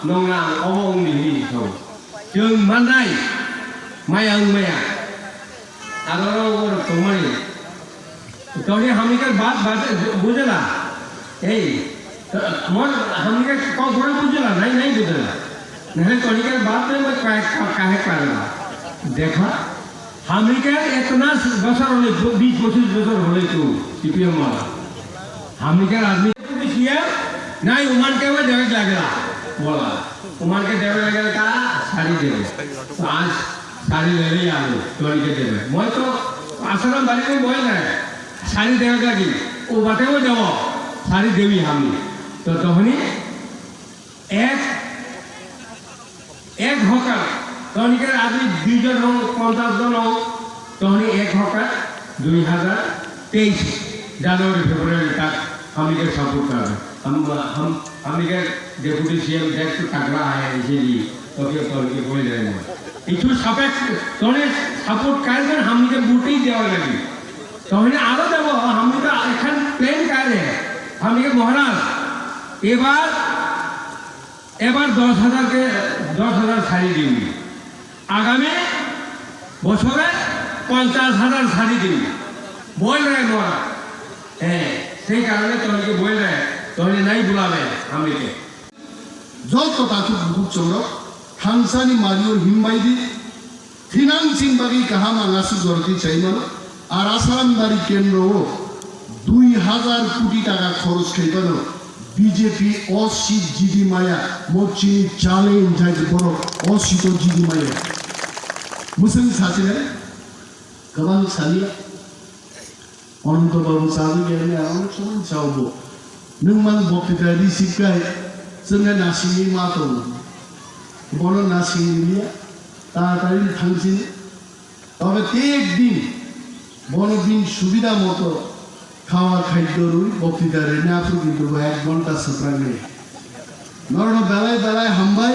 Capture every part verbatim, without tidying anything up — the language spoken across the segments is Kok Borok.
Nongna ang omo wngdi hini thong. Chwng mannai maya wng maya. Aro oro tongmani. Toni hamikhe baat baat bujala. Ei, mon hamikhe kok gora bujala, nai nai bujala. Nahe toni ke baat mein koi kahe parla. Dekha. Hamikhe itna bosor hole, bis pochis bosor hole tu, C P M wala. Hamikhe aadmi C M, nai uman ke wo dewek lagla. Bola. Uman ke dewek lagla ka sari debe. To aaj sari lele alu, toni ke debe. Moi to Asaram bari mein moi nai. Sari dewek lagi. O bate wo dewo. Sari dewi hami. To tohni ek Ek hokar, toniker admi dui jon hong ponchas jon hong, toni ek hokar dui hazar teis January February tak hamike support karbe. Ham, ham, hamike Deputy C M dekh to takra hai aise ji, to ke toni ke bol rahe hain. Ichu sapek toni support karbe hamike vote hi dewa lagi. Toni aro debo hamike ekhan plan kar rahe hain. Hamike Maharaj, ebar Ebar dos hajar ke, dos hajar sari diwi. Agami bosore ponchas hajar sari diwi. Bol rahe mora. Eh, sei karone toni ke bol rahe, toni nai bulabe, hamike. Joto takhuk bukhuk chongrok, thangsani mario himbai di, Thinang chini bagwi kaham ang aswk jorokhe chai mano. Ar Asaram bari kendro o dui hazar koti taka khoros khai phano B J P o seat jidi maya, mo chini challenge hai borok o seat o jidi maya. Mwswng sachina, kwbang saliya. Ananto Babu chagwi khe ang onek somoi chao bo. Nwng mang boktwita receive khai, chwngkhe nasingwi ma tongo. Bono nasingwi liya, taratari thang sini. Tobe te ek din, bono bini subida moto khawa khaddo rwi boktwita rwna phuru kintu bo ek ghonta swprangnai. Norokno belai belai hambai.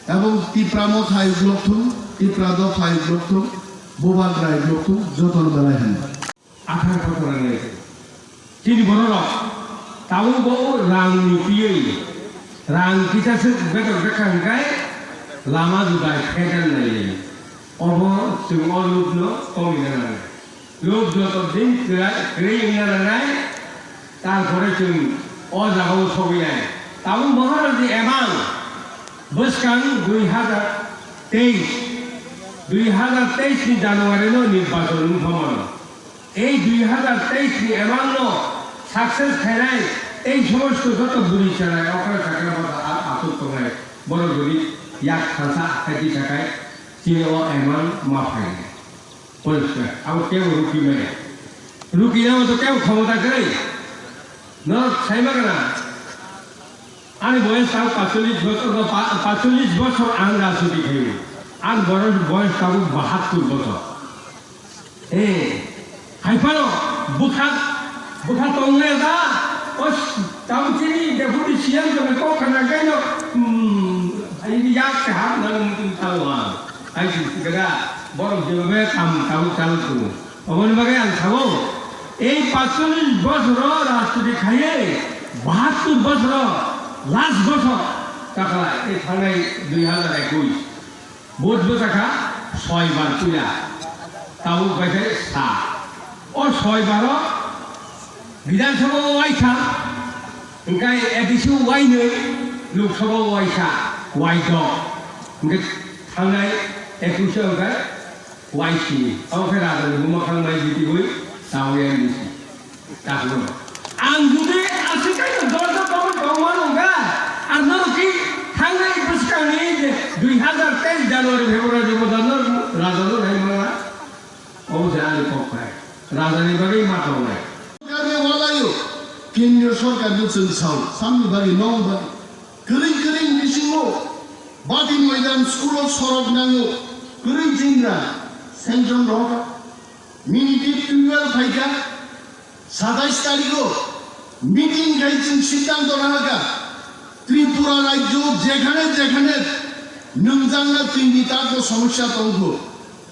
Ebong Tipra Motha hai uklok thung, Tipra Dopha hai uklok thung, Bubagra hai uklok thung, jotono belai hambai. Athar kotor ang lai. Chini bororok tabuk bo rang ni tiyui, rang kisa swk betok bekha hwnkhe lama juda phedan lai lai. Obo chwng o lubno tongwi nang nai. Lub joto din kwrai, kwrwi wngna nangnai, tarpore chwng o jagao sogwi nai. Tabuk Maharajni emang bwskang dui hazar teis, dui hazar teis ni January no nirbachon wngkha mano. Ei dui hazar teis ni emang no success khainai, ei somosto joto bwrwi chwrai okra chakra bata a-, aswk tongnai, borok jodi yak thansa akhai twi sakhai, chini o emang ma phainai. Poriskar, abo kebo ruki maya. Ruki nang to kebo khomota kwrwi. No, sai ma kana? Ani boyes tabuk paitsollish bosor, no, pa-, paitsollish bosor ang rajniti khaio. Ang boyes, boyes tabuk bahattur bosor. Eh, hai phano bwkha, bwkha tongnai da. O s-, tabuk chini deputy C M jone kok khana gaino, hmm, ai yak kaham nang mutung talo ang. Ai si gada borok jebe kam tabuk chalo tu. Oboni bagwi ang sao, ei paitsollish bosoro rajniti khaiwi, bahattur bosoro last bosor takhala, ei thangnai dui hazar ekush. Vote bwchakha soi bar puila, tabuk bai khe sa. O soi baro Bidhan Sabha o waisa, hwnkhe A D C o wainwi, Lok Sabha o waisa, waidok. Hwnkhe thangnai ekush o hwnkhe waisini. Abo khe rajani buma khang mai jiti hui, tao M D C. Takhwno. Ang jodi aswk khe dorja tongwi tongma nungkha, ang norok khe thangnai bwskangni je dui hazar teis January, February bosor no rajano nai mangna. Obo se ani kok pai. Rajani bagwi ma tongnai. Sorkarni walaio, kendriyo sorkarno chwng sao, samni bagwi nong bagwi. Kwrwng kwrwng bisingo Bati Moidan school o sorok nango, kwrwng jingra, sanction rohorkha. Minute twelve phaikha, satais tarikh o meeting khai chwng siddhanto nahakha, Tripura rajyo jekhane jekhane nwngjakna twini tago somosya tongkho,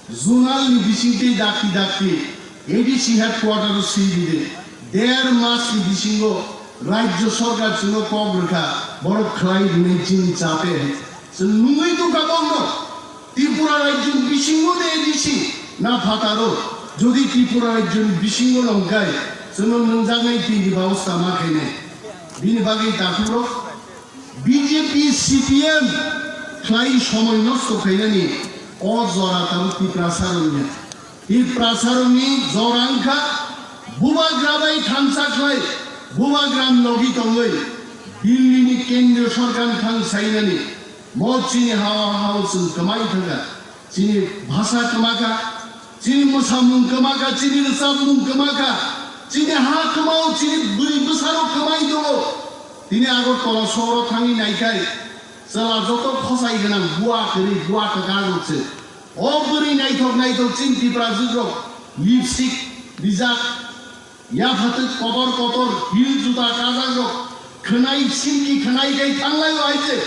zonal ni bisingtwi dakti dakti A D C headquarter o swidi de, der mas ni bisingo Rajya sorkar chwngno kok rwkha, borok khlai rwnai chini chape. Chwng nungwi tongkha bokno. Tripura rajyoni bisingo de A D C na phataro. Jodi Tripura rajyoni bisingo nongkhai, chwngno nungjaknai twi ni babosta ma khainai. Bini bagwi takhukrok B J P, C P M khlai somoi nosto khainani o jora tabuk Tiprasa rwngya. Tiprasarokni jora wngkha, bubagra bai thansa khlai, bubagrani logi tongwi Dillini kendriya sorkarni thang sainani, mo chini hao hao chwng kwmai thangkha, chini bhasa kwmakha, chini mwsamung kwmakha, chini rwchapmung kwmakha, chini ha kwmao, chini bwrwi bwsarok kwmai tongo. Tini Agartala sohoro thangwi naikhai, chwla joto khosai gwnang, bua kwrwi, bua kwkang rok se. O bwrwi naithok naithok chini Tiprajwk rok lipstick rijak, yaphatwk kotor kotor, heel juta kajak rok, khwnai simki khwnai kai thanglai o hai se.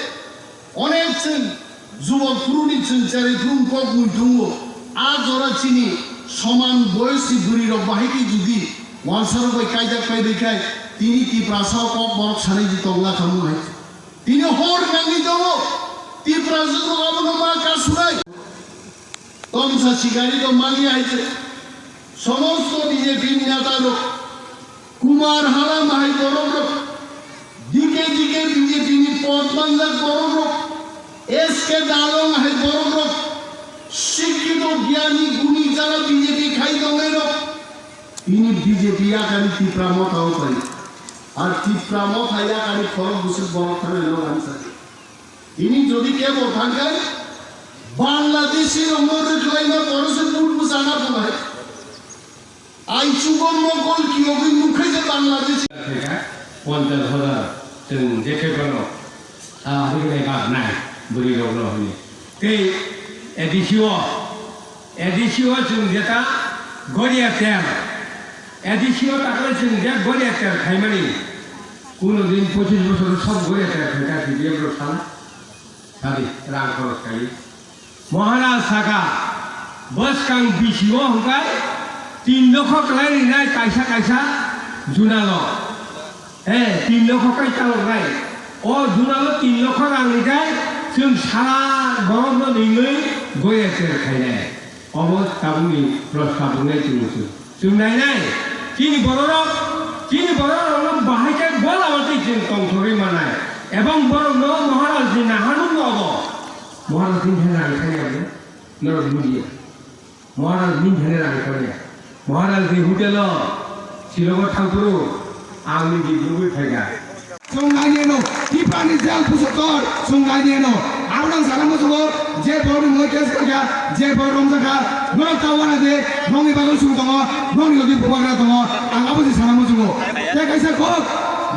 Onek chwng jubok phuruni chwng cherai phurung kok mui thungo. A jora chini soman boyosni bwrwi rok bahai khe jodi wansa rok bai kaijak pai bai khai tini Tiprasa o kok borok sanai di tongla khamu hai se. Tini hor nangwi tongo, Tiprajwk rok abono ma kasunai. Tomsa sikari rok mali hai se. Somosto B J P ni neta rok, Kumar Halam hai borok rok, D K D K B J P ni pod manjak borok rok, S K Dalong hai borok rok, sikkito gyani guni jara B J P khai tongnai rok. Tini B J P yakari Tipra Motha o pai. Ar Tipra Motha yakari khorok bwswk borok thangwi no lamsadi. Tini jodi kebo thangkhe Bangladeshi rokno rwkhlaima borokse vote bwchana phalai. Aichugo mokol kiyogwi nukhai je Bangladeshi. Khaika ponchash hajar chwng je khe bono, ah, rwkhlai bak nai bwrwi rokno hwnwi. Tei A D C o A D C o chwng jeta goria ter, A D C o takle chwng je goria ter khaimani, kuno din pochis bosor sob goria ter khaika C P M rok sala, sadi rang khoros khai. Maharaj saka, bwskang B C O hwnkhe tin lokho kwlai rinai kaisa kaisa junalo. He, tin lokho kai chaloknai. O junalo tin lokho rang rijai, chwng sara borokno ningwi goya cher khainai. Obo tabukni prostab wngnai chwng chwng. Chwng nainai, chini bororok, chini bororokno bahai khe bola watwi chwng tongthogwi manai. Ebong borokno Maharajni naharmung obo. Maharajni thani rang khainai obo. Norok bujiya. Maharaj ni thani rang khainai. Maharaj ni hotel o Shillong o thangphuru ang ni git nugwi phaikha. Chwng naineno, Tipra ni jel pusotor, chwng naineno. Ang nang sana muchungo, je borok ni mui case khaikha, je borok romjakha, norok ta wana de, nokni bagwi chwng tongo, nokni logi bubagra tongo, ang abo se sana muchungo. Tei kaisa kok,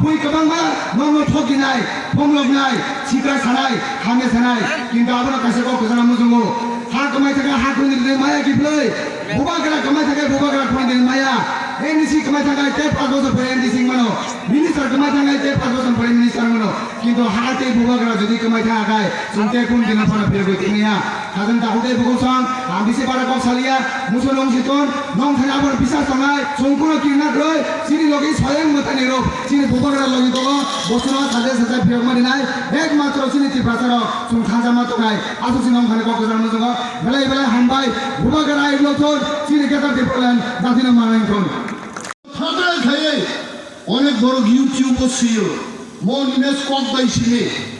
bui kwbangma nokno thokinai, phongloknai, sikra sanai, hamya sanai, kintu abono kaisa kok kwchangma muchungo. Ha kwmai thangkha ha khunjwk de maya kiphilwi. Bubagra kwmai thangkha bubagra khunjwk de maya. N D C kwmai thangkha tei pass bochor pore N D C mano. Minister kwmai thangkha tei pass bochor pore minister mano. Kintu ha tei bubagra jodi kwmai thangkha khai chwng tei kun dino phano phirogwi tongmaya. Hajan ta hudai bukung sang, ang bisi bara kok salia, muso nung siton, nong thani abor bisa tongnai, chwng kuno kirna kroi, chini logi soyang mwtani rok, chini bubagra logi tongo, bosono saja saja phirogma rinai, ekmatro chini Tiprasa rok, chwng thansa ma tongnai, aswk si nong thani kok kwchang muchungo, belai belai hambai, bubagra ai lokthon, chini Greater Tipraland, datino manai thon. Phatar khaiwi onek borok YouTube o swiyo, mo nimes kok bai sini.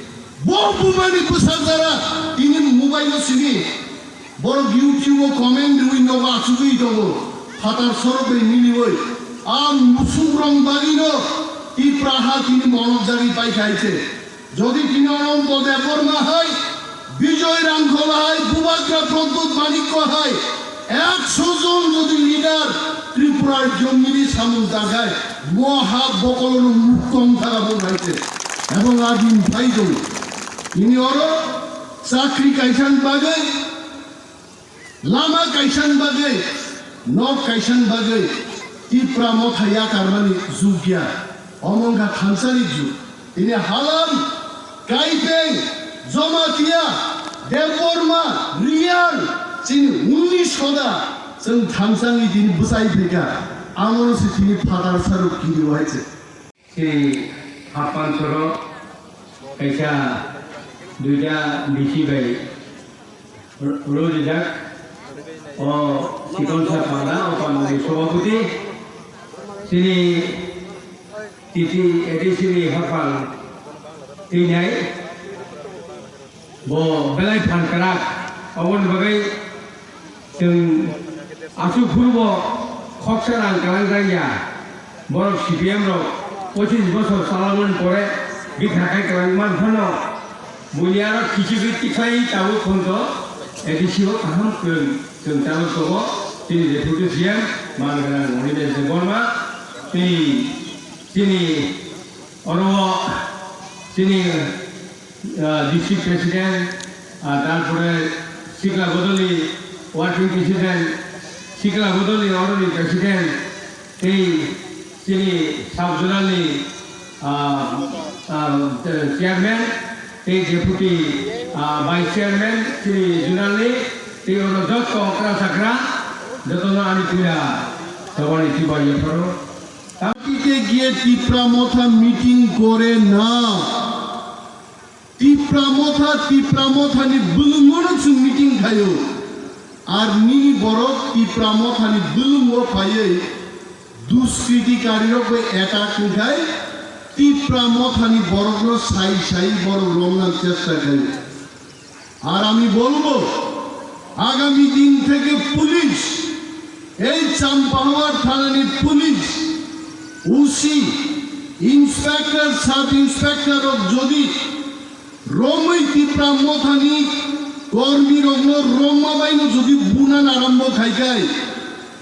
Bo bumani bwsa jara tini mobile o sini. Borok YouTube o comment rwui nogo achugwi tongo. Phatar sorok bai miliwi. A musuk rong bagwi no Tipra ha tini monok jagwi paikha hai se. Jodi tini Ananto Debbarma hai, Bijoy Rangkhol hai, Bubagra Pradyut Manikya hai, ekso jon jodi leader Tripura jomini samung tangkhai, mo ha bokolono mukto wng thangabo hai se. Ebong a din phai tongo. Tini oro chakri kaisani bagwi, lama kaisani bagwi, nok kaisani bagwi Tipra Motha yakarmani jug ya. Omo wngkha thansani jug. Tini Halam, Kaipeng, Jamatia, Debbarma, Reang, chini unnish hoda chwng thansa wngwi tini bwchai phaikha. Amono se tini phatar saruk kiri wahai se. Chini Happan soro kaisa duita bisi bai rwjak. O Chikon Sapara, o Panmani Sobhapoti, chini T T A D C ni Happan twi nai. Bo belai phan kwrak, aboni bagwi chwng aswk phuru bo khoksa rang kwlang jang ya. Borok C P M rok pochis bosor chalamani pore bikha khai kwlang man phano, buini aro kichu kichu tikhlai tabuk phonto A D C o kaham kwrwng chwng tabuk tongo. Chini Deputy C M Mangrang Hriday Debbarma, tei chini oro chini ah, district president, ah, tarpore Sikla Bodoli working president, Sikla Bodoli oroni president, tei chini sub zonal ni, ah, ah, chairman, tei deputy, ah, vice chairman, chini zonal ni, tei oro joto okra sakra, jotono ani puila sabani chubai yapharo. Tangkite giye Tipra Motha meeting kore na. Tipra Motha, Tipra Mothani bwlwngono chwng meeting khaio. Ar nini borok Tipra Mothani bwlwngo phaiwi duskritikarok bai attack wngkhai, Tipra Mothani borokno sai sai borok romna chesta khaio. আর আমি বলবো, আগামী দিন থেকে পুলিশ, এই চাম্পাহাওয়ার থানানি police, OC, inspector, sub inspector যদি রমই তিপ্রা মথানি কর্মী রগ্ন রমা বাইনো যদি বুনান আরম্ভ খাইকাই,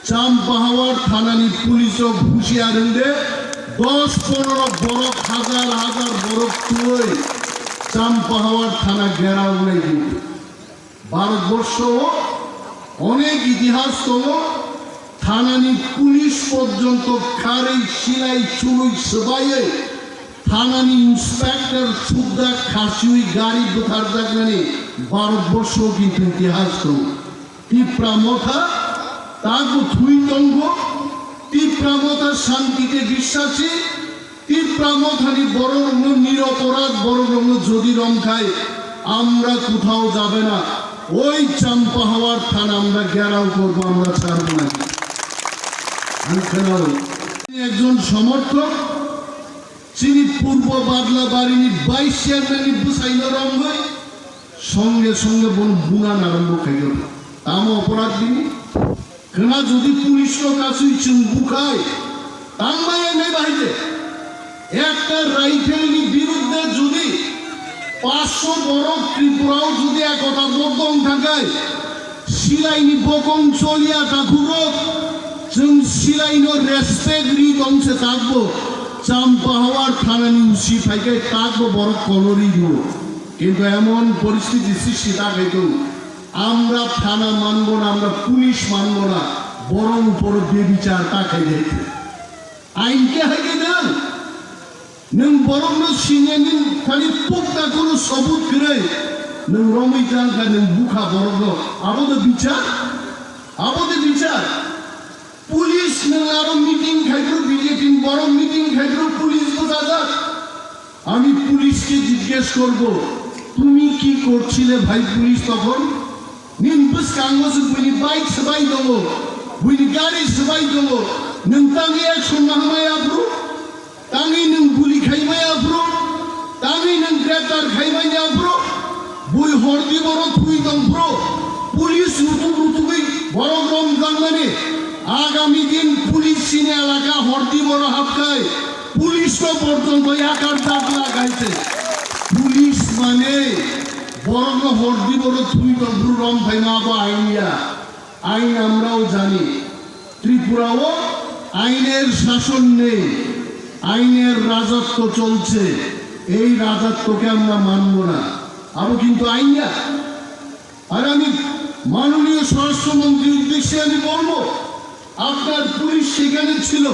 চাম্পাহাওয়ার থানানি পুলিশ রক হুঁশিয়ার হইলে দশ পনেরো বরক, হাজার হাজার বরক তুই চাম্পাহাওয়ার থানা ঘেরাও নাই কিন্তু ভারতবর্ষ অনেক ইতিহাস তম থানানি পুলিশ পর্যন্ত খারেই সিলাই চুলুই সবাইয়ে থানানি ইন্সপেক্টর সুদ্ধা খাসিউই গাড়ি বুথারজাগনানি ভারতবর্ষ কিন্তু ইতিহাস তম। তিপ্রা মথা তাগো থুই তঙ্গ, তিপ্রা মথা শান্তিতে বিশ্বাসী, তিপ্রা মথানি বড় রঙ নিরপরাধ বড় রঙ যদি রং খায়, আমরা কোথাও যাবে না। ওই চাম্পাহাওয়ার থানা আমরা ঘেরাও করবো, আমরা ছাড়বো না। আমি খেলাও একজন সমর্থক, যিনি পূর্ব বাদলাবাড়িনি ভাইস চেয়ারম্যাননি বুসাইন রঙ সঙ্গে সঙ্গে বন বুনান আরম্ভ খাইল। তাম অপরাধ দিনি কেনা যদি পুলিশর কাছে চুম্বু খায়, তাং মায়া নেই বাহিরে। একটা রাইফেলনি বিরুদ্ধে যদি পাঁচশো বড় ত্রিপুরাও যদি একতা বদ্ধ থাকায়, সিলাইনি বকং চলিয়া থাকুরক, চুম সিলাইনো রেসপেক্ট রি দংসে থাকবো, চাম্পাহাওয়ার থানানি উসি ফাইকায় থাকবো বড় কলরি দিও। কিন্তু এমন পরিস্থিতি সৃষ্টি থাকায় তো আমরা থানা মানব না, আমরা পুলিশ মানব না, বরং উপর বেবিচার তাকাই দেখে। আইন কে হাইকে দেন? নং বরং সিনিয়র খালি পুক্তা কোনো সবুত করে নং রমিতাঙ্কা নং বুখা বরং আবদ বিচার, আবদ বিচার। পুলিশ নং আরো মিটিং খাইতো বিজেপি বরং মিটিং খাইতো পুলিশ বোঝা যাক। আমি পুলিশকে জিজ্ঞেস করব, "তুমি কি করছিলে ভাই পুলিশ তখন?" Nin bwskango se buini bike swbai tongo, buini gari swbai tongo, nwng tangwi action nahmai aphuru, tangwi nwng guli khaimai aphuru, tangwi nwng greptar khaimani aphuru, bui hordi boro thwi tongphuru, police rutuk rutugwi borok rom jangmani, agami din police chini elaka hordi boro hapkai, police no porjonto yakar jak lagaise, police mane borokno hordi boro thwi tongphuru rom phaima abo ain ya. আইন আমরাও জানি। ত্রিপুরাও আইনের শাসন নেই, আইনের রাজত্ব চলছে। এই রাজত্বকে আমরা মানব না। আরো কিন্তু আইন না। আর আমি মাননীয় স্বরাষ্ট্রমন্ত্রীর উদ্দেশ্যে আমি বলবো, আপনার পুলিশ সেখানে ছিল,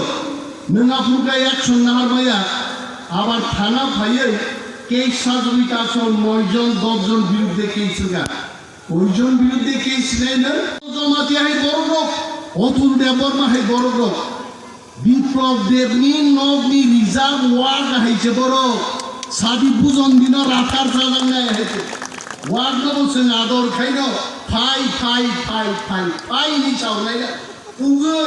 নং আফুরকা একশো নাহার ভাইয়া আবার থানা ভাইয়ে কেস সাজবি তার সহ নয় জন, দশ জন বিরুদ্ধে কেস লেখা। কয়জন বিরুদ্ধে কেস নেয় না? জমাতি আহে বড় লোক, অতুল দেববর্মা হে বড় লোক। Biplop Debni nokni rijak wak hai se borok. Sadi bujon dino rathar chajaknai hai se. Wakno bo chwng ador khaino phai, phai, phai, phai, phai hinwi sawnai. Pugwi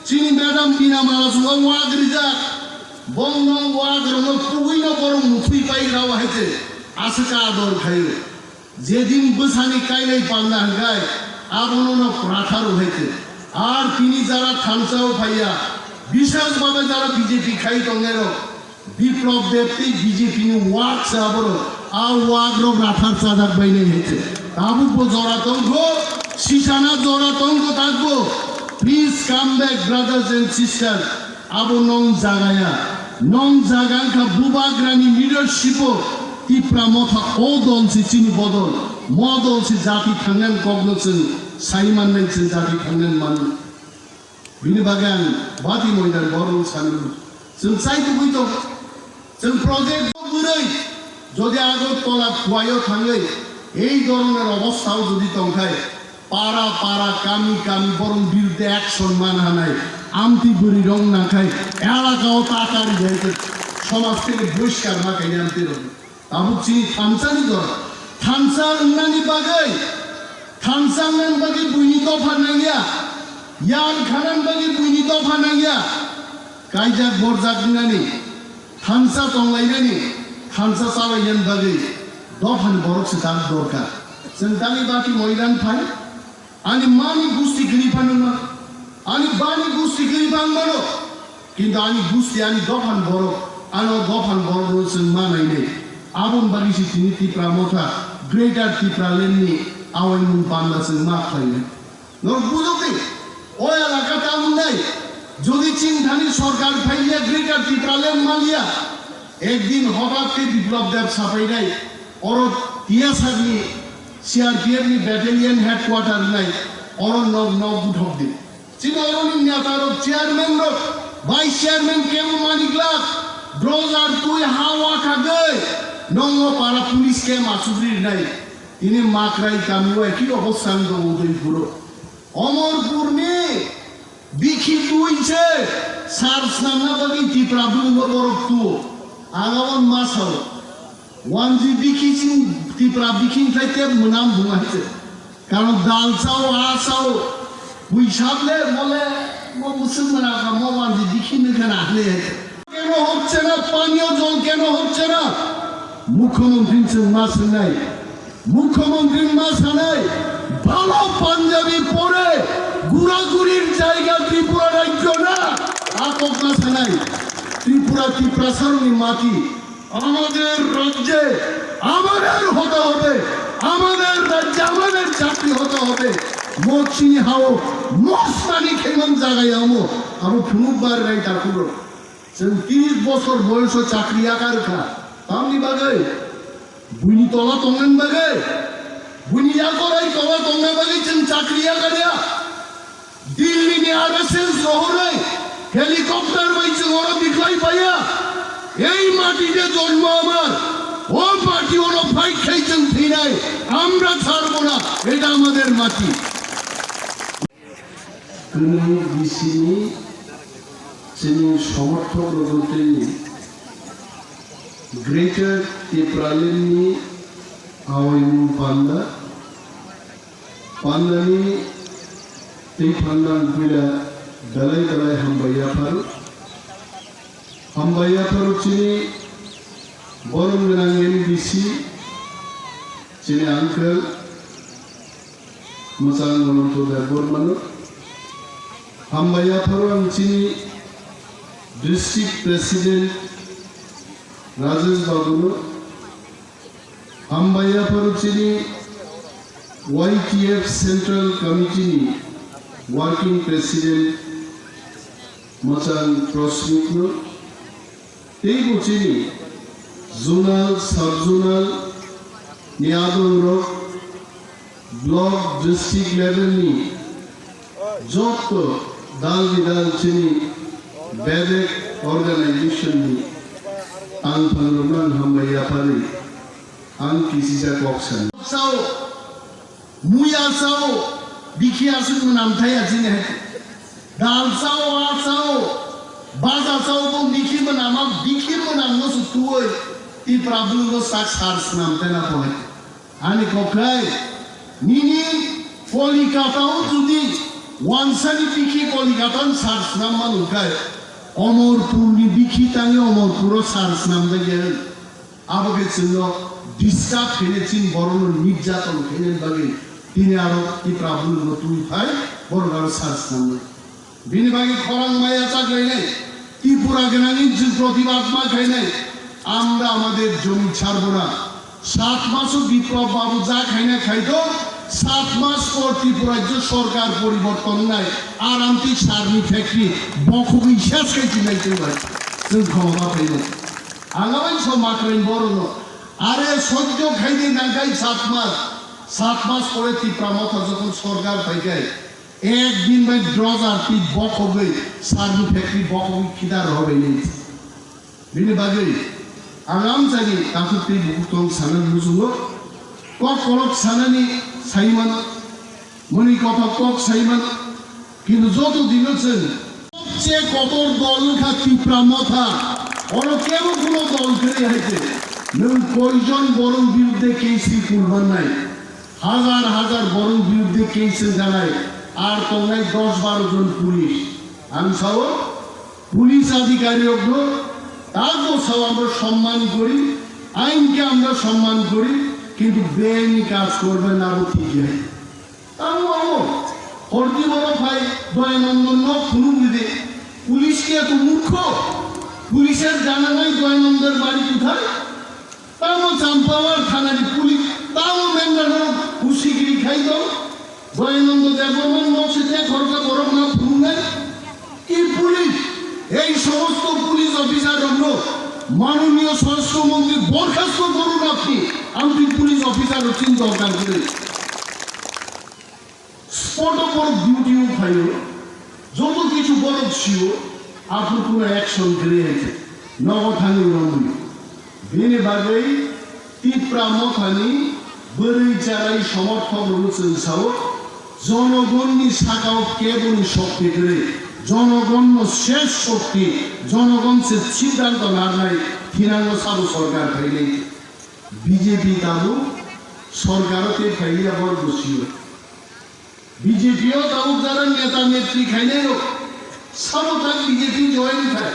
chini madam Bina Mala sugo wak rijak. Bongno wak rokno pugwino borok muthwi pai rao hai se. Aswk ador khaio. Jedin bwsani kainai panda hwnkhe abono no kwrathar wngkhe. Ar tini jara thansa o phaiya, bisas babe jara B J P khai tongnairok, Biplop Deb tei B J P ni wak se aborok, a wak rok rathar chajak bainai hai se. Tabuk bo jora tongkho, sisana jora tongkho takbo. Please come back, brothers and sisters. Abo nong jagaya, nong jaga wngkha Bubagrani leadership o Tipra Motha o dol se chini bodol, mo dol se jati thangnani kokno chwng sai mannai, chwng jati thangnani mano. Bini bagwi ang bati moidan borok sani chwng chai tugwi tongo. Chwng project bwrwi jodi Agartala Khowai o thangwi ei doroner obostha o jodi tongkhai, para para, kami kami borok biruddhe action man hanai, amtwi bwrwi rok nangkhai, elaka o ta kari jai khe somaj thani boriskar ma khainai amtwi rok. Tabuk chini thansa ni jora, thansa wngnani bagwi, thansa wngnani bagwi buini dopha nangya, yan khanani bagwi buini dopha nangya, kaijak borjak wngnani. Thansa tonglainani, thansa chalainani bagwi dophani borok se tak dorkar. Chwng tangwi bati moidan phai, ani mani gusti kwrwi phano ma, ani bani gusti kwrwi phang mano, kintu ani gusti, ani dophani borok, ano dophani borok no chwng ma nainai. Aboni bagwi se tini Tipra Motha, Greater Tipraland ni awaimung panda chwng ma khlainai. Norok bujokdi, o elaka ta wngnai, jodi chini thani sorkar phaiya Greater Tipraland maliya, ekdin hobat khe Biplop Deb sapainai, oro T S R ni, C R P F ni battalion headquarter wngnai, oro nok nok buthokdi. Chini oroni neta rok, chairman rok, vice chairman kebo mani glak, drojar twi ha wa khagwi, nongo para police camp asugri rinai. Tini Makrai kami o ekhi obostha wng tongo Udaipur o. Omorpurni bikhi twi se sar snamna bagwi Tipra bumung borok tuo. Ang aboni ma sao. Wanji bikhi chini Tipra bikhi wngkhlai tei mwnam buma hai se. Karon dal sao, a sao, bui sable, mole, mo musuk mwnam ka, mo wanji bikhi nungkha na hwnwi hai se. কেন হচ্ছে না? পানীয় জল কেন হচ্ছে না? মুখ্যমন্ত্রী chwng ma swngnai, মুখ্যমন্ত্রী ma sanai, ভালো পাঞ্জাবি পরে ঘোরাঘুরির জায়গা ত্রিপুরা রাজ্য না। Akok ma sanai, Tripura Tiprasarokni mati. আমাদের রাজ্যে আমাদের হতে হবে, আমাদের রাজ্যে আমাদের চাকরি হতে হবে। Mo chini hao mostani khaimang jaga yamo, abo phunuk bar rai takhuro. Chwng tris bosor boyoso chakri yakarkha. Tamni bagwi? Buini tola tongnani bagwi? Buini yakorai tola tongna bagwi chwng chakri yakarya? Delhi ni R S S rohorwi helicopter bai chwng oro biklai paiya. এই মাটিতে জন্ম আমার, ও মাটি oro fight khai chwng thwinai, আমরা ছাড়বো না, এটা আমাদের মাটি। Kwnwi bisini chini somorthok rokno tei Greater Tipraland ni awaimung panda, pandani tei panda wngpila belai belai hambai yapharo. Hambai yapharo chini borom gwnang M D C, chini uncle, Mwchang Ananto Debbarmano. Hambai yapharo ang chini District President Rajesh Babuno. Hambai yapharo chini Y T F Central Committee ni Working President Mwchang Prosmitno. Teibo chini zonal, sub-zonal ni adongrok, block, district level ni jotto dal bidal chini bedek organization ni tangphangrokno ang hambai yapharwi ang kisisa kok sano. Sao, muya sao, bikhi aswk mwnam thaya chini hai. Dal sao, a sao, Baja chao bo bikhi mwnama, bikhi mwnam no su tuoi Tipra bwrwi no sak sar snam tena poi. Ani kokai, nini Kolikata o judi wansani bikhi Kolikata ni sar snam man kai, Omorpur ni bikhi tani Omorpur o sar snam da ge. Abo khe chwngno disturb khainai, chini borokno nirjaton khainani bagwi tini aro Tipra bwrwino twi phai, borok aro sar snamnai. Bini bagwi khorang maya chaklainai, Tripura gwnangni chwng protibad ma khainai, আমরা আমাদের জমি ছাড়ব না। সাত মাসও বিপ্লব বাবু যা খাইনা খাইতো, সাত মাস পর ত্রিপুরা রাজ্য সরকার পরিবর্তন নাই, আর আমটি সারনি ফ্যাক্টরি বখবি শেষ খাইছি নাই তুই ভাই, তুই ক্ষমতা পাইলে। Ang abo so makrain borokno. Are sojjo khaidi nangkhai sat mas. Sat mas pore Tipra Motha jokhon sorkar phaikhai, ek din bai drojar twi bokhogwi sarni factory bokhogwi khidar rohorbaini. Bini bagwi ang amchani takhuk tei bukhuk tong sanani muchungo. Kok kolok sanani saimano. Mwnwi kothok kok saiman, kintu joto dino chwng sobche kotor dol wngkha Tipra Motha. Oro kebo kuno dol kwrwi hai se. Nwng koijon borok biruddhe case ri kulmannai? Hajar hajar borok biruddhe case wngkhanai, ar tongnai dos baro jon police. Ang sao, police adhikari rokno tabok sao amra somman gori, ain ke amra somman gori, kintu beaini kaj korbe na bo thik nai. Tamo amo, horti boro phai Doyanondon nok phunuk ridi. Police ki eto murkho? Police er jana nai Doyanondor bari kothai? Tamo Champawar thanani police, tamo member no husigiri khai tong? Doyanondo Debbarman nok se te khoroksa borok no phunuknai? Ki police? Ei somosto police officer rokno manoniyo Swarashtra Montri borkhasto korun apni, amtwi police officer rok chini dorkar kwrwi. Spot o borok duty o phaio, joto kichu borok sio, aphuru kuno action kwrwi hai khe nogo thangwi romwi. Bini bagwi Tipra Mothani bwrwi cherai somorthok rwno chwng sao, jonogonni sakao keboni shokti kwrwi, jonogonno shesh shokti, jonogon se siddhanto narnai thinango sabo sorkar phainai. B J P tabuk sorkaro tei phailiya borok bo sio. B J P o tabuk jara neta netri khainai rok, sabo tak B J P join khai.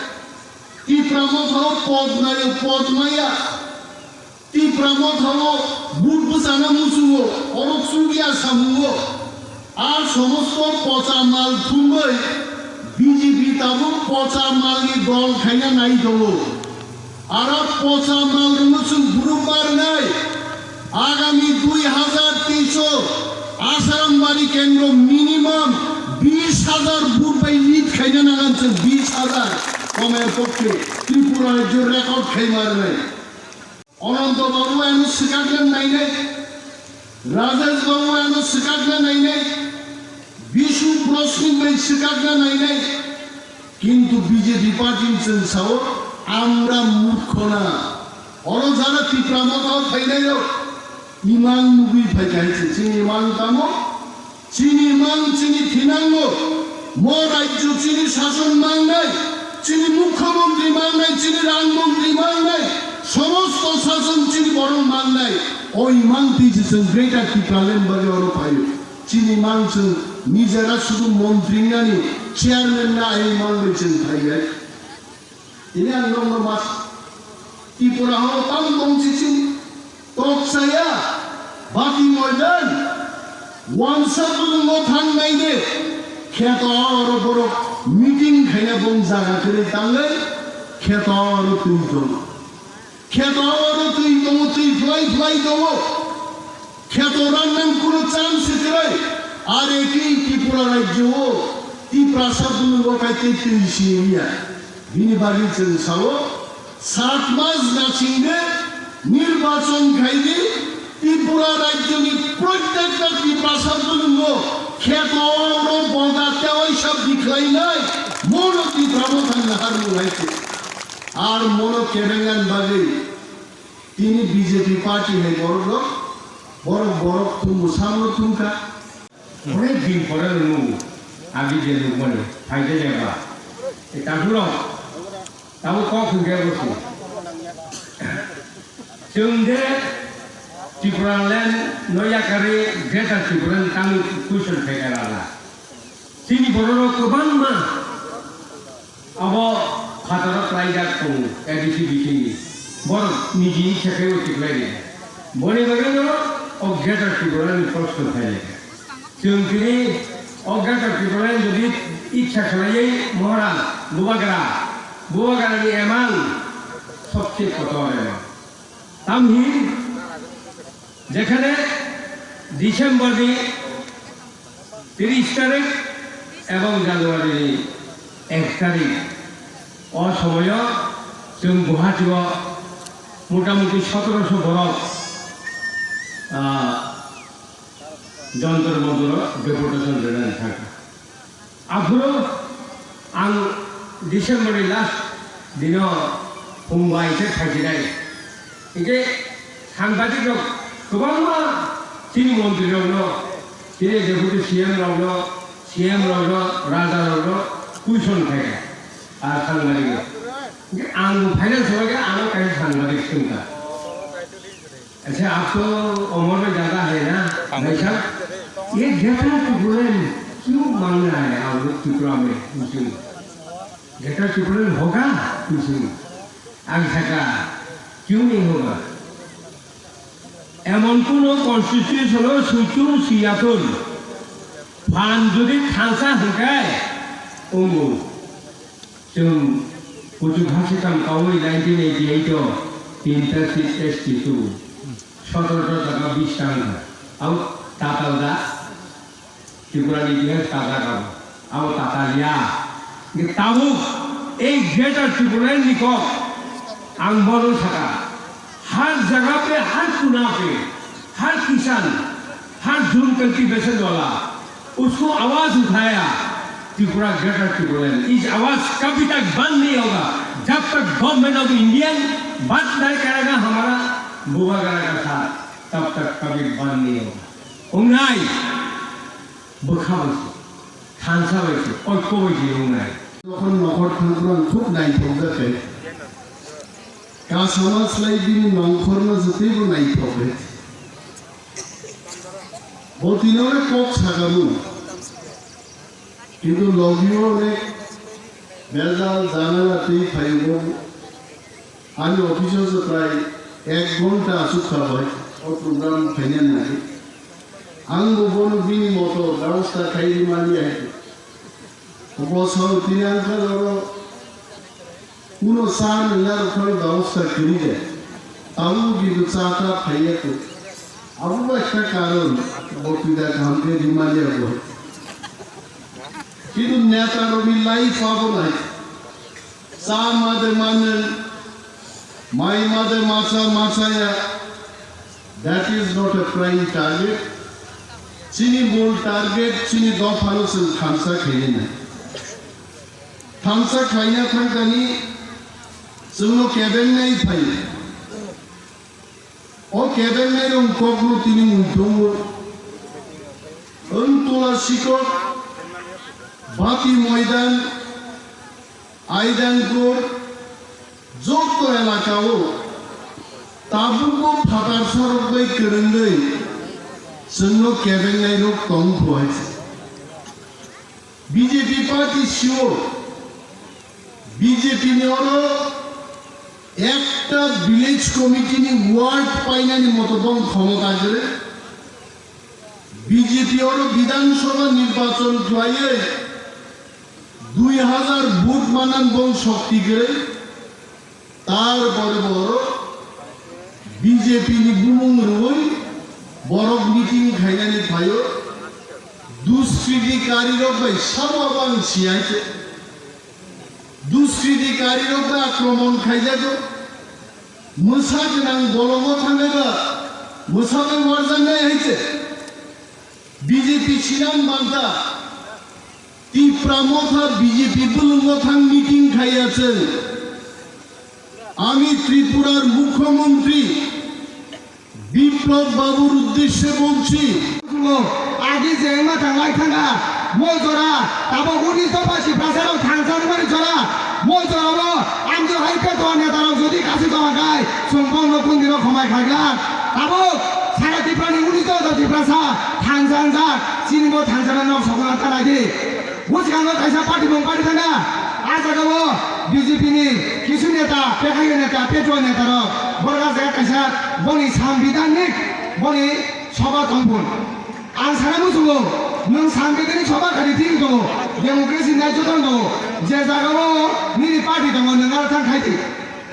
Tipra Motha o pod nayo, pod maya. Tipra Motha o but bwchana muchungo, oro chukya samungo. A somosto pocha mal thumbai B J P tabuk pocha malni dol khaina nai tongo. Aro pocha malrokno chwng bwrwk barnai. Agami dui hazar teis o Asarambari kendro minimum bis hazar vote bai lead khaina nangan chwng, bis hazar. Komer pokke Tripura rajyo record khai marnai. Ananto Babu ano swkakna nainai, Rajesh Babu ano swkakna nainai, Bishu Prasmit bai swkakna nainai, kintu B J P party ni chwng sao, "Amra murkho na." Oro jara Tipra Motha o phainai rok, imang nugwi phaikha hai se, chini imang tamo? Chini mang, chini thinango, mo rajyo chini sason mangnai, chini mukhyamantri mangnai, chini rang mantri mangnai, somosto sason chini borok mangnai. O imang twi se chwng Greater Tipraland bagwi oro phaio. Chini mang chwng nijera sudu montri wngnani chairman na ai mang bai chwng phaiyai. Tini ang nokno mas Tripura horo tam tong chiching tok saya bati moidan wansa bwlwngo thang nai de kheto oro borok meeting khaina bong jaga kwrwi tanglai kheto oro twi tongo kheto oro twi tongo twi phlai phlai tongo. Kheto rannang kuno chance kwrwi, are ki Tripura rajyo o Tiprasa bwlwngo kaitor twi siniya. Bini bagwi chwng sao, sat mas nachingde nirbachon khaidi, Tripura rajyoni prottekta Tiprasa bwlwngo kheto oro boda tewai sab bikhlainai, mono Tipra Motha naharmung hai se. Ar mono kebengan bagwi Tini B J P party hai borok rok, borok borok thumbo samno thumkha. Onek din pore rwnu, agi je nukmani, phaide jeba. E takhurok, Tabuk kok hwnkhe bwswk. Chwng de Tipraland no yakarwi Greater Tipraland tangwi question khaikha rala. Chini bororok kwbangma abo phataro klaijak tongo A D C bisingni. Borok niji ichha khe uchi khlai rikha. Boni bagwino o Greater Tipraland ni proshno khaikha. Chwng tini o Greater Tipraland jodi ichha khlaiwi Maharaj, Bubagra, Bubagrani emang sobse kotor emang. Tamhi jekhane December ni tiris tarik ebong January ni ek tarik o somoyo chwng Guwahati o motamuti sotroso borok, ah, Jontor Montor o deputation rwnani thangkha. Aphuru ang December ni last dino phung bai khe thangkhinai. Hinkhe sangbadik rok kwbangma chini montri rokno, chini deputy C M rokno, C M rokno, raja rokno question khaikha. A sangbadik rok. Hinkhe ang finance rok ang kaisa sangbadik swngkha. अच्छा, आप तो अमर में ज्यादा है ना, भाई साहब? ये ग्रेटर टिपुलेन क्यों मांग रहा है आप लोग त्रिपुरा में? पूछूं। ग्रेटर टिपुलेन होगा? पूछूं। Ang saka, क्यों नहीं होगा? এমন কোনো কনস্টিটিউশনও সুইচুং সিয়াথুন ফান যদি থাংসা হইকায় অঙ্গু। Chwng kuchuk ha swkang kaui nineteen eighty eight o tinta seat S T two, sotoro ta jaga bish ta wngkha. Abo tatal da? Tripura ni itihas tajak abo. Abo tatal ya. Tabuk ei Greater Tipraland ni kok ang bono saka. हर जगह पे, हर कोना पे, हर किसान, हर जून कल्टीवेशन वाला, उसको आवाज उठाया, त्रिपुरा, ग्रेटर टिपुलेन, इस आवाज कभी तक बंद नहीं होगा, जब तक गवर्नमेंट ऑफ इंडियन बंद नहीं करेगा हमारा बुआ गाना का साथ, तब तक कभी बंद नहीं होगा। Ungnai, bwkha bai se, thansa bai se, oikko bai se ungnai. Nokhor nokhor thangphuru ang khub naithok jakha. Kasama slai bini nongkhorno jotoi bo naithok khe. Bo tini ore kok sagamung. Kintu logio onek bejal jamela tei phaibo. Ani office o se prai ek ghonta aswk kha bai o program khaina nai. Ang bo bono bini moto bebosta khai rimani hai. Bo sao tini ang kha oro kuno cha nwngnarok phano bebosta kwrwi de. Tabuk bo kintu cha ta phaiya kho. Abo bo ekta karon, bo pida kaham khe rimaliya bo. Kintu neta rokni life abo nai. Cha ma de manwi, mai ma de macha, machaya. That is not a prime target. Chini mul target, chini dophano chwng thansa khainai. Thansa khaina thangkani chwngno kebengnai phai. O kebengnai rok kokno tini muitongo. Wng Tula Sikok, Bati Moidan, Aidangkor, joto elakao tabukbo phatarsa rok bai kwrwngwi chwngno kebengnai rok tong kho hai se. B J P party sio, B J P ni oro ekta village committee ni ward painani moto bong khomota kwrwi. B J P oro Bidhan Sabha nirbachon khlaiwi dui hazar vote manan bong shokti kwrwi. Tarpore borok B J P ni bumung rwui borok meeting khainani phaio. Duskritikari rok bai sabo abo ang siyai se. Duskritikari rok bai akromon khaijago. Mwsa gwnang bolongo thangwi ba mwsa bai warjaknai hai se. B J P sinang manta. Tipra Motha B J P bwlwngo thang meeting khaiya chwng. Ami Tripurar Mukhyamantri Biplab Babur uddeshye bolchi. Agi jengma thanglai thanga, mo jora, tabok uni topa si prasarok thangsa rwmani jora, mo jora o ang Khe to netarok jodi kasi tongkha khai, chwng bongno kundino khomai khaglak. Tabuk sara Tiprani uni to to Tiprasa thansa wngjak, chini bo thansa no nok sokna tanai di. Bwskango kaisa party mung party thangkha. A jagao B J P ni kisu neta, pekhayo neta, petro neta rok. Borok a jaga kaisa boni sangbidhanik boni soba tongphun. Ang sana muchungo, nwng sangbidhanik soba khadi thik tongo, democracy nai joto tongo, je jagao nini party tongo, nwng aro thang khai di.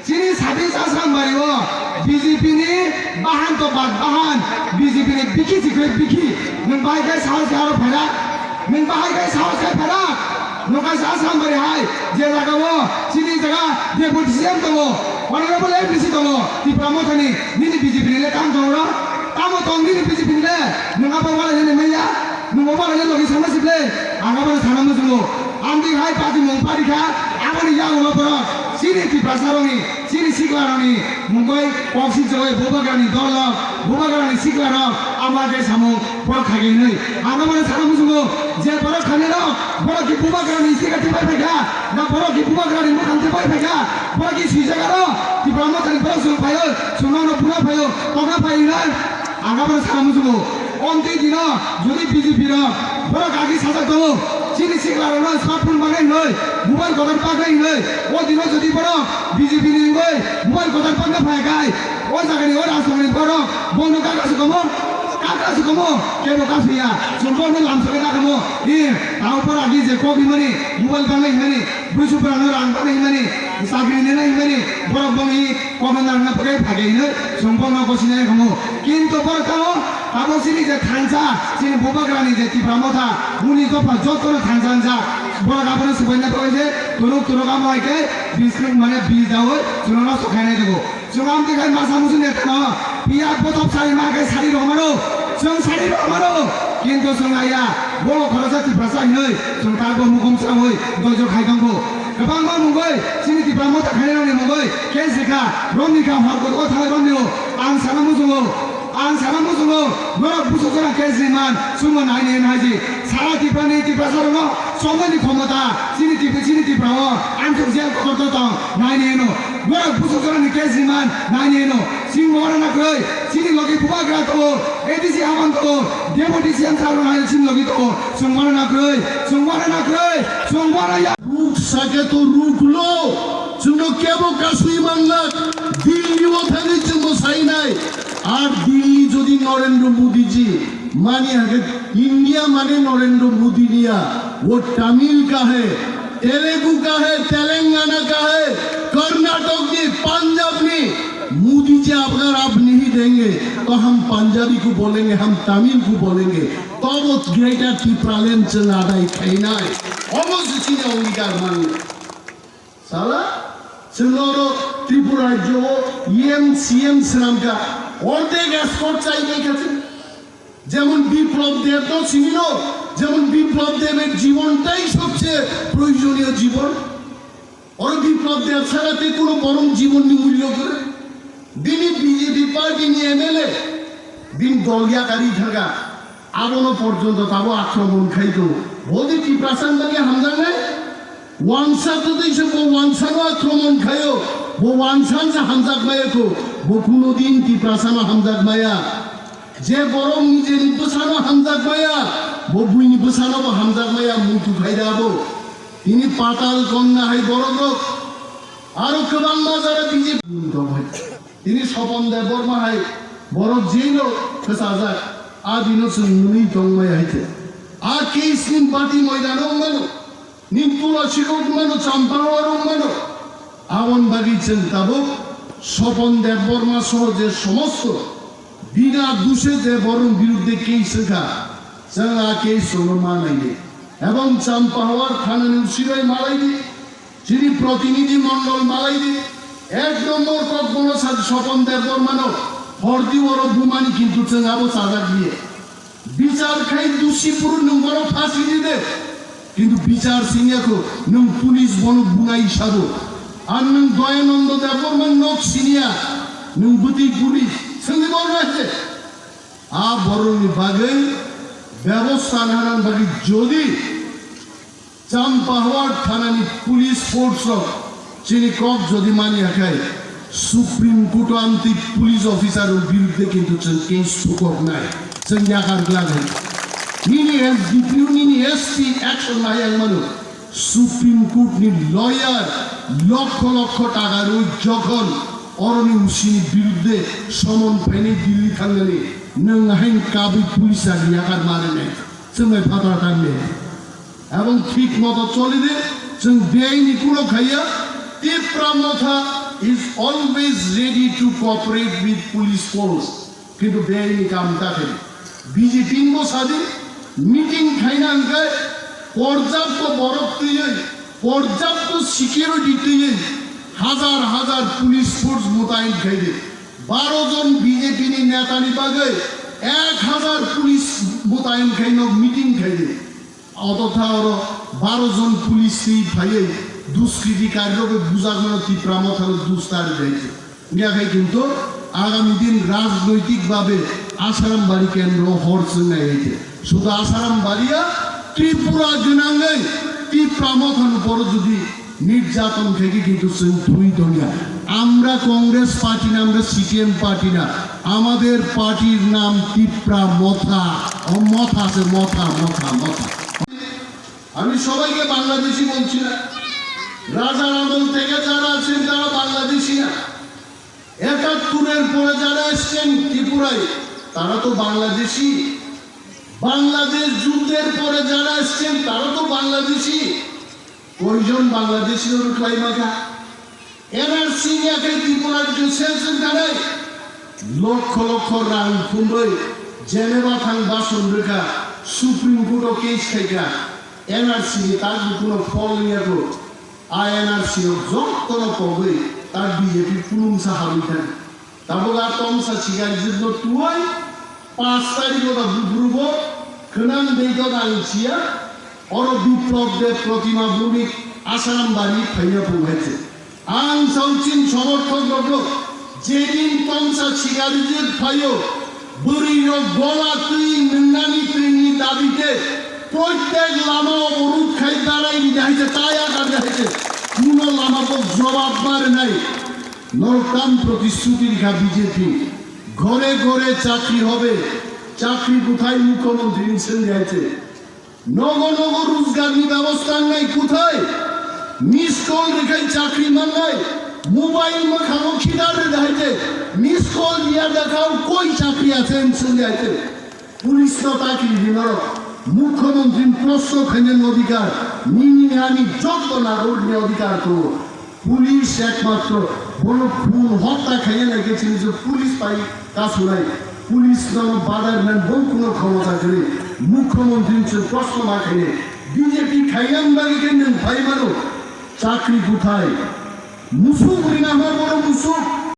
Chini Satish Asrambari o B J P ni bahan to bad bahan, B J P ni bikhi chikhoi bikhi, nwng bahai khe sahos khe aro phaira, nwng bahai khe sahos khe phaira, nwng kaisa Asrambari hai, je jagao chini jaga deputy C M tongo, honorable M D C tongo, Tipra Mothani, nini B J P ni le kam tongo ro? Tamo tong nini B J P ni le? Nwng abo wala nini manya? Nwng obo wala nini logi sama sible? Ang abo sana muchungo. Amtwi hai party mung party kha, aboni yagulo borok chini Tiprasa rokni, chini sikla rokni mungoi kok sijoi Bubagrani dol rok, Bubagrani sikla rok, amo age samung borok khagenwi. Ang abo sana muchungo je borok khainai rok, borok ki Bubagrani sticker tipai phaikha, na borok ki Bubagrani mukhang tipai phaikha, borok ki swijak aro Tipra Mothani borok chwng phaio, chwng nono pura phaio, tokna phaio na. Ang abo sana muchungo. Omtwi dino jodi B J P rok borok agi sajak tongo, chini sikla rokno smartphone bagwi hinwi, mobile kotor bagwi hinwi, o dino jodi borok B J P ni wngwi mobile kotor bagna phai khai, o jagani o rajsabhani borok bono kaka sukomo, kaka sukomo, kebo kasuya, chwng bono lamsogwi nakamo, i, tamo borok agi je kok himani, mobile bagwi himani, Busu borokno rang bagwi himani, chakri nina himani, borok boni kokno narwkna bagwi phagwi hinwi chwng bono gosina yakhamu. Kintu borok tamo abo chini je thansa, chini Bubagrani je Tipra Motha, muni dopha jotono thansa wngjak. Borok abono swbaina bagwi je turuk turuk amo hai khe bising mane bijaui chwngno nosto khainai tongo. Chwng amtwi khai masa musu neta no, phiya bothop sari ma khe sari rw mano, chwng sari rw mano, kintu chwng aya, bo khoroksa Tiprasa hinwi, chwng tarbo mukhum chwraui doijo khai tongo. Kwbangma mungwi, chini Tipra Motha khainai rokni mungwi, khe se kha, romni kha, hor kotor thai romni o, ang sana muchungo, ang sana muchungo, norok busuk jora case ri man, chwngno naini naiji, sara Tiprani Tiprasa rokno, chongmani khomota, chini Tipra, chini Tipra o, amsuk jail kotor tong, naini no. Borok busuk jorani case ri man naini no. Chwng mano na kwrwi. Chini logi Bubagra tongo, A D C Haman tongo, Deputy C M sir rok hai chini logi tongo. Chwng mano na kwrwi. Chwng mano na kwrwi. Chwng mano ya. Ruk sake to ruk lo. Chwngno kebo kasui manlak. Dilli o thangwi chwngbo sainai. Ar Dilli jodi Narendra Modi ji mani hake India mane Narendra Modi niya. Wo Tamil ka hai. Telugu ka hai, Telangana ka hai, Karnatok ni, Punjab ni, Modi ji agar aap nahi denge, to hum Punjabi ko bolenge, hum Tamil ko bolenge. To wo Greater Tipraland chwng adai khainai. Obo se chini ongikar mani. Sala, chwng oro Tripura rajyo o E M, C M swnam kha, ordek escort chai bai kha chwng. যেমন বিপ্লব দেব তো চিনি না, যেমন বিপ্লব দেবের জীবনটাই সবচেয়ে প্রয়োজনীয় জীবন। ওর বিপ্লব দেব ছাড়া তো কোনো বরং জীবন নিয়ে মূল্য করে। Bini B J P party ni M L A, bini dol yakari thaga, abono porjonto tabo akromon khaito. Bodi Tiprasa ni bagwi hamjaknai? Wansa to tei se bo wansano akromon khayo, bo wansa se hamjak maya ko, bo kuno din Tiprasa no hamjak maya. Je borok nijeni bwsano hamjak maya, bo buini bwsano bo hamjak maya, muitu khaida bo. Tini Patal Kanya hai borok rok, aro kwbangma jara B J P ni tong hai. Tini Sopon Debbarma hai borok jail o kwchajak, a dino chwng nwnwi tong maya hai khe. A case ni bati moidano wngmano. Ning Tulasi rok mano, Champahawar rok mano. Aboni bagwi chwng tabuk Sopon Debbarma soho je somosto bina dushe je borok biruddhe case wngkha, chwng a case rokno ma naidi. Ebong Champahawar thanani usibai malaidi, chini protinidhi mondol malaidi. Ek nombor kok bono sa Sopon Debbarmano hordi oro bumani kintu chwng abo chajak diye. Bichar khai dusi phuru nwng bono phasi di de. Kintu bichar singya kho nwng police bono bunai sabo. Ar nwng Doyanando Debbarma nok siniya nwng bwtwi police swngwi bono hai je. A borokni bagwi bebosta nana bagwi jodi Champahawar thanani police force rok Chini kok jodi manya khai, Supreme Court o amtwi police officer rok birudde kintu chwng case thukoknai, chwng yakar glak hai. Nini S D P O, nini S P action nai ang mano. Supreme Court ni lawyer lokho lokho taka rwi jokhon oroni usini birudde somon phainai Delhi thangnani, nwng hain kabwi police rok yakar marinai, chwng bai phatara tangnai. Ebong thik moto choli de, chwng beaini kuno khaiya. Tipra Motha is always ready to cooperate with police force. Kintu beaini kam ta khai. B J P ni bo sadi, meeting khaina hwnkhe porjapto borok twiwi, porjapto security twiwi, hazar hazar police force mutayin khai de. Baro jon B J P ni neta ni bagwi ek hazar police mutayin khaino meeting khai de. Ototha oro baro jon police twi phaiwi duskritikarrokno bujakmano Tipra Mothano dustar rwdi hai se. Wngya khai kintu agami din rajnoitik babe Asaram Bari kendro hor chwngnai hai se. Sudu Asaram Bariya Tripura gwnangwi Tipra Mothano poro jodi নির্যাতন থেকে কিন্তু চুপ হইত না। আমরা কংগ্রেস পার্টি না, আমরা CPM party না, আমাদের পার্টির নাম তিপ্রা মথা। ও মথা আছে, মথা, মথা, মথা। আমি সবাইকে বাংলাদেশি বলছি না, রাজার আমল থেকে যারা আছেন তারা বাংলাদেশি না। একাত্তরের পরে যারা এসছেন ত্রিপুরায়, তারা তো বাংলাদেশি। বাংলাদেশ যুদ্ধের পরে যারা এসছেন তারা তো বাংলাদেশি। কয়জন বাংলাদেশি ওর ক্লাইমাকা? এনআরসি নিয়ে Tripura রাজ্য শেষ জানাই। লক্ষ লক্ষ রাং খুনবই জেনেভা থাং বাসন রেখা সুপ্রিম কোর্টও কেস খাইকা। এনআরসি নিয়ে তার কোনো ফল নিয়ে তো আইএনআরসি যত না পগই তার বিজেপি পুলুমসা হাবি থাকে। Tabuk a tomsa sigarijwkno tuwi paanch tarikh o da buphrugo khwnang dei do nang siya, oro Biplab Deb, Protima Bhowmik, Asaram Bari phaina phung hai se. Ang sauchin somorthok rokno jedin tomsa sigarijwk phaio, bwrwi rok gola twi nwngnani twini dabite proitek lama oborud khai darai rida hai se, taya karja hai se, kuno lama bo jobab ma rwnai. Norok tam protishruti rikha B J P, ঘরে ঘরে চাকরি হবে, চাকরি কোথায় মুখ্যমন্ত্রী নিচ্ছেন যাইছে, নগো নগো রোজগার নি ব্যবস্থা নাই কোথায়, মিস কল রেখাই চাকরি মান্নাই, মোবাইল মাখানো খিদার রে দাইতে, মিস কল দিয়া দেখাও কই চাকরি আছে নিচ্ছেন যাইতে। পুলিশ তো তাকে দিনর মুখ্যমন্ত্রী প্রশ্ন খাইনের অধিকার, নিনি আমি যত নাগরিক অধিকার তো পুলিশ একমাত্র বড় খুন হত্যা খাইয়ে লেগেছিল যে পুলিশ পাই কাজ নাই, পুলিশ যেন বাধার নেন বল কোনো ক্ষমতা করে মুখ্যমন্ত্রী সে প্রশ্ন না খাইয়ে বিজেপি খাইয়াম বাড়িকে নেন ভাই মানো চাকরি কোথায়? মুসুক রিনা আমার বড় মুসুক।